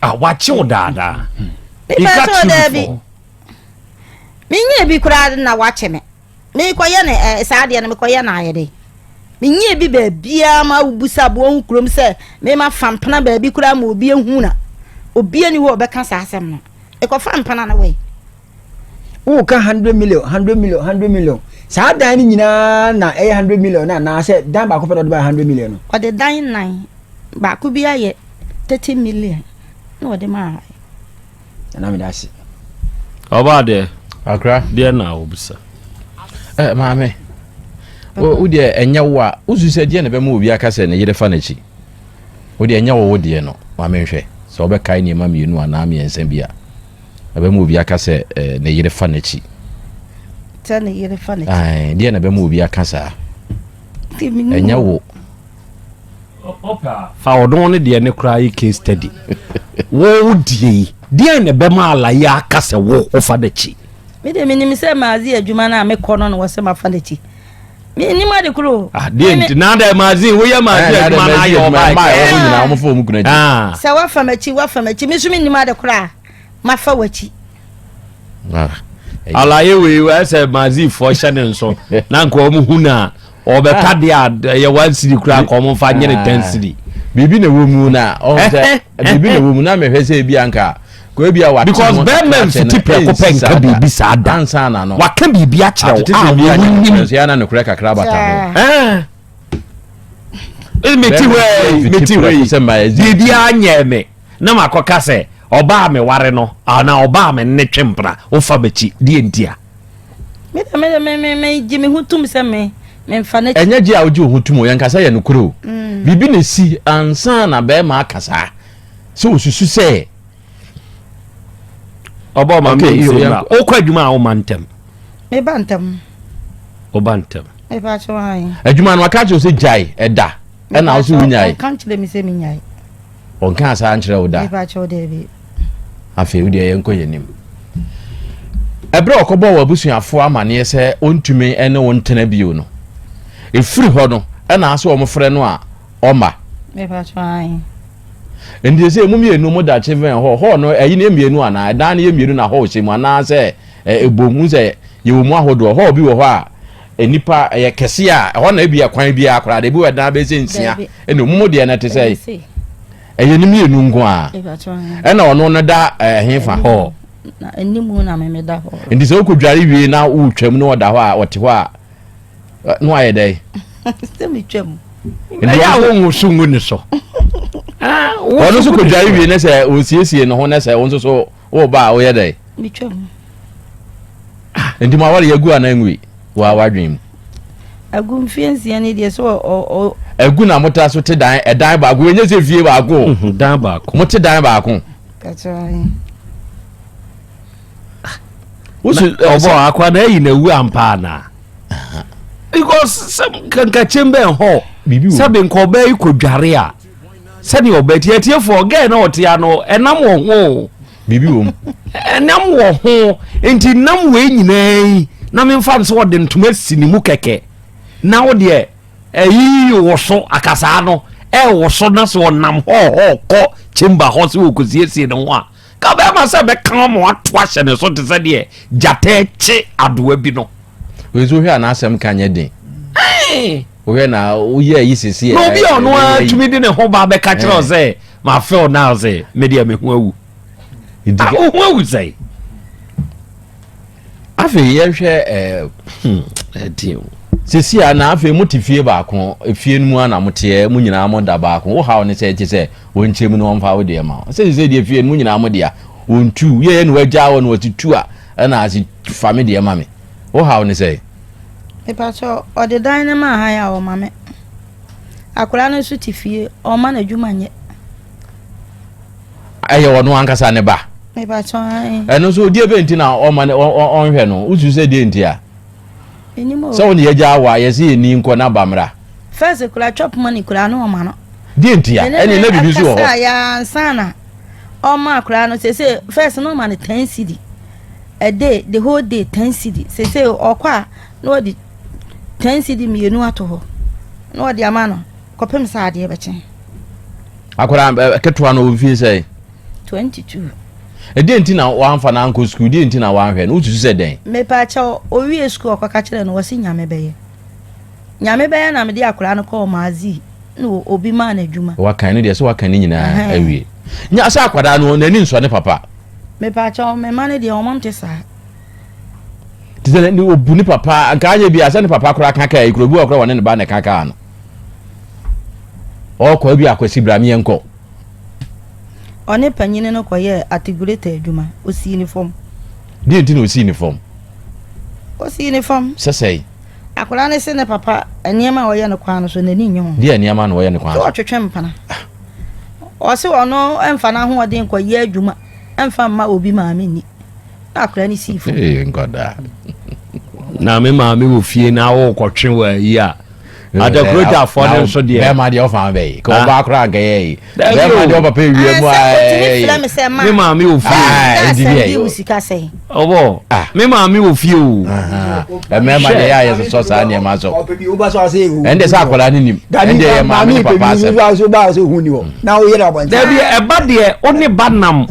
Ah, wakye wo daadaa. Mepa kyɛw daabi. Menyɛ bi koraa na wakye me. Mekɔyɛ no eh, saa adeɛ no mekɔyɛ no ayɛ dɛ. Menyɛɛ bi baabiara ma wobusa aboa ho kurom sɛ mema fa mpena baabi koraa ma obi ahu na obi ani hɔ a ɔbɛka saa asɛm no. Mekɔfa mpena no wɔ Woka 100 million, 100 million, 100 million. Saa dan no nyinaa na ɛyɛ 100 million no anaasɛ dan baako pɛ na ɔde baa 100 million no? Ɔde dan nan, baako bi ayɛ 30 million na ɔde maa. Nana meda ase. Ɔbaa deɛ. Akra. Deɛ na wobisa. Eh, maame. Wo deɛ ɛnyɛ wo a, wosu sɛ deɛ na ɛbɛma obi aka sɛ ne yere fa n'akyi. Wo deɛ ɛnyɛ wo wo deɛ no, maame nhwɛ. Sɛ wobɛkae nneɛma mmienu anaa mmiɛnsa bi a, ɛbɛma obi aka sɛ eh, ne yere fa n'akyi. Sɛ ne yere fa n'akyi. Deɛ na ɛbɛma obi aka saa. Ɛnyɛ wo. Fa ɔno ne deɛ ne koraa yɛ case study. Wo wo deɛ yi, deɛn na ɛbɛma alaye aka sɛ wo wofa n'akyi? Me deɛ menim sɛ maazi adwuma no a mekɔ no na wɔsɛ mafa n'akyi. Menim ade koro. Ah, deɛ nti na adɛ maazi woyɛ maazi adwuma no ayɛ ɔbaa kyɛ. Ah. Sɛ wafa m'akyi wafa m'akyi me nso menim ade koro a mafa w'akyi. Ah, Alaye wei wɛ sɛ mazifoɔ hyɛ ne nso na nka wɔn hu na ɔbɛka ah. deɛ a ɛyɛ one cedi koraa nka wɔn fa nyɛ ne ten ah. cedi. Biribi na ɛwɔ mu na ɔn sɛ biribi na ɛwɔ mu na mehwɛ sɛ ebi anka ko ebi a wate because bɛrima mfiti prɛko pɛ nka biribi saa da ansa na no waka biribi akyerɛ wo a wɔn nim nso yɛn na nokorɛ kakra bata ho. Meti hɔ yi meti hɔ yi biribi anyɛ me. Na makɔka sɛ, Ɔbaa a meware no anaa ɔbaa a me ne no twe mpena, wofa m'akyi. Deɛ ntia? Me deɛ, me deɛ, me, me, megye me ho tom sɛ me, memfa n'akyi. Ɛnyɛ gye a wogye wo ho tom o, yɛnka sɛ ɛyɛ nokorɛ o. Biribi na ɛsi ansa na barima aka saa, sɛ ɔsusu sɛ. Ɔbɔ ma me nse mra. Wokɔ adwuma a woma ntɛm. Meba ntɛm. Woba ntɛm. Mepa kyɛw ae. Adwuma no waka kyerɛ wo sɛ gyae ɛda ɛna wo sɛ wonyae. Ɔnka nkyerɛ me sɛ menyae. Ɔnkaa saa nkyerɛ wo da? Mepa kyɛw daabi. Afei wo deɛ yɛnkɔ yɛn anim. Ɛberɛ a ɔkɔbɔɔ w'abusuafoɔ amaneɛ sɛ ɔntumi ne wo ntena bio no, ɛfiri hɔ no ɛna asɛ wɔfrɛ no a ɔmma. Mepa kyɛw ae. Nti sɛ mo mmienu mo da kyevɛn hɔ, hɔ no ɛyi no yɛ mmienu anaa? Ɛdan no yɛ mmienu na hɔ hyɛ mu anaa sɛ ɛbom? Hu sɛ yɛwɔ mu ahodoɔ. Hɔ bi wɔ hɔ a Nnipa ɛyɛ kɛse a ɛhɔ na ebi ɛkwan biara koraa de ebi wɔ ɛdan bɛyɛ sɛ nsia ɛna ɔmo mu deɛ no ɛte sɛ ɛyɛ ne mmienu nko a ɛna ɔno no da ɛhe fa hɔ nti sɛ wokɔ dware wie na wotwam na ɔda hɔ a ɔte hɔ a na wayɛ dɛ ɛyɛ a wonwo so ngu ne so ɔno nso kɔ dware wie ne sɛ ɔsiesie ne ho ne sɛ wo nso so woba a woyɛ dɛ Nti mo aware yɛ agu anaa ngui wɔ awadwen mu? Agu mfie nsia ni deɛ so ɔ ɔ. Agu na mo ta so te dan ɛdan baako enye sɛ fie baako. Mhm, dan baako. Mo te dan baako. Katra. Wosu ɔbɔ akwa na ayi na awu ampa ana? Because sɛ nkakyɛm bɛn hɔ. Sɛ bi nka ɔbaa yi kɔ dware a. Sɛdeɛ ɔbaa ti atiefoɔ gɛɛ na ɔte ano ɛnam wɔ ho. Biribi wɔ mu. Ɛnam wɔ ho nti nam wei nyinaa yi na memfa no sɛ ɔde ntoma si ne mu kɛkɛ na wo deɛ ɛyi wɔ so akasaa no ɛwɔ so na sɛ ɔnam hɔhɔ kɔ chamber hɔ sɛ wɔkɔsiesie ne ho a ka bɛrima sɛ bɛka ɔmo ato ahyɛ ne so te sɛ deɛ gyata kye adoa bi no. Wei nso wohwɛ a n'asɛm ka nyɛ den. Wohwɛ na woyɛ ayi sisi. Na obi a ɔno ara tumi de ne ho ba bɛka kyerɛ wo sɛ ma feel now sɛ me deɛ me ho awu. Ah, wo ho awu sɛn? Afei yɛhwɛ ɛɛ. Ɛdeɛ o. Sɛsi a na afei mote fie baako, efie no mu ara na moteɛ, mo nyinaa mo da baako, wo haw ne sɛ ɛte sɛ wɔnkyɛ mu na wɔmfa wo deɛ ma wo. Sɛ sɛ deɛ fie no mo nyinaa mo dea, wɔntu, yɛyɛ na wagyaa wɔ na wɔte tu a, ɛna ase fa me deɛ ma me. Wo haw ne sɛ? Mepakyɛw, ɔde dan no maa han a ɔma me. Akwadaa no nso te fie, ɔmma n'adwuma nyɛ. Ɛyɛ ɔno ankasa ne ba? Mepakyɛw, ae. Ɛno nso deɛ bɛn nti na ɔma ɔnhwɛ no? Wosu sɛ deɛ nti a? Menim o. Sɛ wo ne yɛgya awo a, yɛse yɛnni nkɔ na ba mmra. First kura chop money kura no ɔma no. Deɛ nti a? Ɛne na biribi nso wɔ hɔ. Ɛkasa ya ansa na ɔma akora no sese first no ɔma no 10 cedi a day, the whole day 10 cedi. Sese ɔkɔ a na ɔde 10 cedi mmienu ato hɔ na ɔde ama no kɔpem sɛ adeɛ bɛkye. Akora ketewa no ɔmfie sɛ? 22. Ɛdeɛn nti na wamfa no ankɔ sukuu? Deɛn nti na wanhwɛ no? Wosusu sɛ dɛn? Mepaakyɛw, owie sukuu ɔkɔka kyerɛɛ no, wɔse Nyame bɛyɛ. Nyame bɛyɛ na mede akwadaa no kɔɔ Maazii na obi maa no adwuma. Wakan no deɛ sɛ waka ne nyinaa awie. Nya sɛ akwadaa no n'ani nsɔ ne papa. Mepaakyɛw, me mma no deɛ wɔn nte saa. Te sɛ ne obu ne papa nka anyɛ bi a sɛ ne papa koraa ka kaa yi koraa obi wɔ koraa wɔne ne ba na ɛka kaa no. Ɔkɔ bi akwasi bra meɛnkɔ. Ɔne panyin no kɔyɛɛ ategureta adwuma. Osii ne fam. Deɛ nti na osii ne fam? Osii ne fam. Sɛ sɛe? Akwadaa no se ne papa nneɛma a ɔyɛ no kwan no so n'ani nnye ho. Deɛ nneɛma na ɔyɛ no kwan so? Sɛ ɔtwetwe mpena. Ɔse ɔno mfa n'ahoɔden nkɔyɛ adwuma mfa mma obi maame nni. Na akwadaa no sii fam. Ee nkwadaa. Na me maame wɔ fie na wokɔtwe wɔ ayi a. Adakurogyafoɔ no nso deɛ. Bɛrima deɛ ɔfa bɛ yi. Ka ɔbaa koraa nka yɛ yi. Bɛrima deɛ ɔpapa ewia mu a. Otumi frɛ mi sɛ ma. Me maame wɔ fie. Aa sɛ di wo sika sɛn. Ɔbɔ. Me maame wɔ fie o. Mmarima deɛ yɛ a yɛ sosɔ saa nneɛma so. Ɛnde sɛ akwadaa no nim. Ɛnde yɛ maame ne papa asɛm. Dabi ɛba deɛ wo ne ba nam.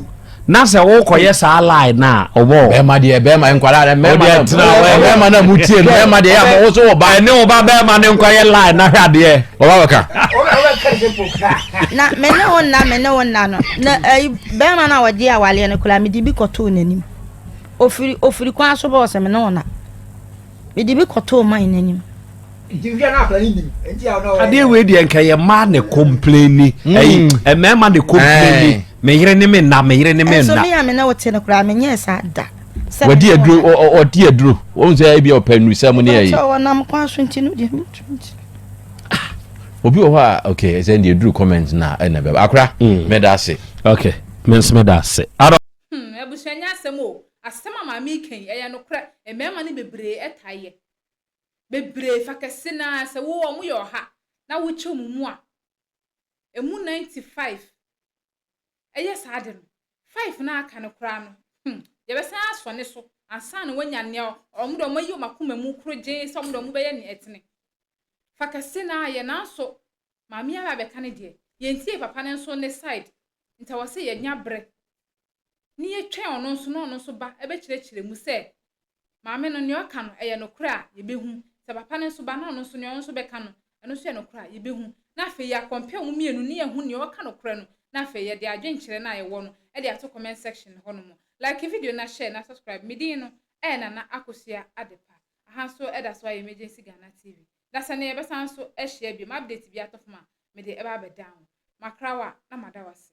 Na sɛ wokɔyɛ saa line no a, ɔbɔ. Bɛrima deɛ bɛrima nkwadaa dɛ mmarima na tena hɔ mmarima na mu tie no mmarima deɛ yɛ ama wo so wɔ ba. Ɛne wo ba bɛrima ne nkɔyɛ line na hwɛ adeɛ. Ɔba bɛka. Na me ne wo nna me ne wo nna no na ɛyi bɛrima no a ɔgye awaleɛ no koraa mede bi kɔtoo n'anim ofiri ofiri kwan so bɔɔ sɛ me ne wo na mede bi kɔtoo man n'anim. Adeɛ wei deɛ nka yɛ mmaa na kɔmpleni ɛyi mmarima na kɔmpleni me yere ne me nna me yere ne me nna. Nso me a me ne wo te no koraa menyɛɛ saa da. Wɔdi aduro ɔdi aduro wɔn sɛ ebi ɔpɛ nnusɛm ne ɛyi. Sɛ ɔnam kwan so nti no deɛ mentumi nti. Obi wɔ hɔ a okay ɛsɛ deɛ duru comment na ɛna bɛba akora mɛda ase. Okay me nso mɛda ase. Hmm abusua nyɛ asɛm o asɛm a maame yi ka yi ɛyɛ nokorɛ mmarima no bebree taa yɛ bebree fa kɛse no ara sɛ wo wɔn yɛ ɔha na wo kyɛ wɔn mu a ɛmu 95 ɛyɛ saa ade no five no a aka no koraa no hmm yɛbɛsan asɔ ne so ansa na wanya nea wɔn de wɔn ayi wɔn akoma mu korogyenn sɛ wɔn de wɔn bɛyɛ nea ɛtene fa kɛse no ara yɛ nanso maame yi aba abɛka ne deɛ yɛntie papa no nso ne side nti ɛwɔ sɛ yɛnya bere ne yɛtwɛn ɔno nso na ɔno nso ba bɛkyerɛkyerɛ mu sɛ maame no nea ɔka no ɛyɛ nokorɛ a, yɛbɛhu. Sɛ papa no nso ba na ɔno nso nea ɔno nso bɛka no, ɛno nso yɛ nokorɛ a, yɛbɛhu. Na afei yɛakɔmpɛ wɔn mmienu ne yɛahu nea ɔka nokorɛ no, na afei yɛde adwenkyerɛ no a yɛwɔ no de ato comment section hɔ nom. Like video no na share na subscribe. Me din no ɛyɛ Nana Akosua Adepa. Aha nso ɛda so ayɛ Emergency Ghana TV. Dasani yɛbɛsan nso ahyia biom. Update bi atɔ fam a, mede ɛba abɛdan wo. Makra wo a, na mada wo ase.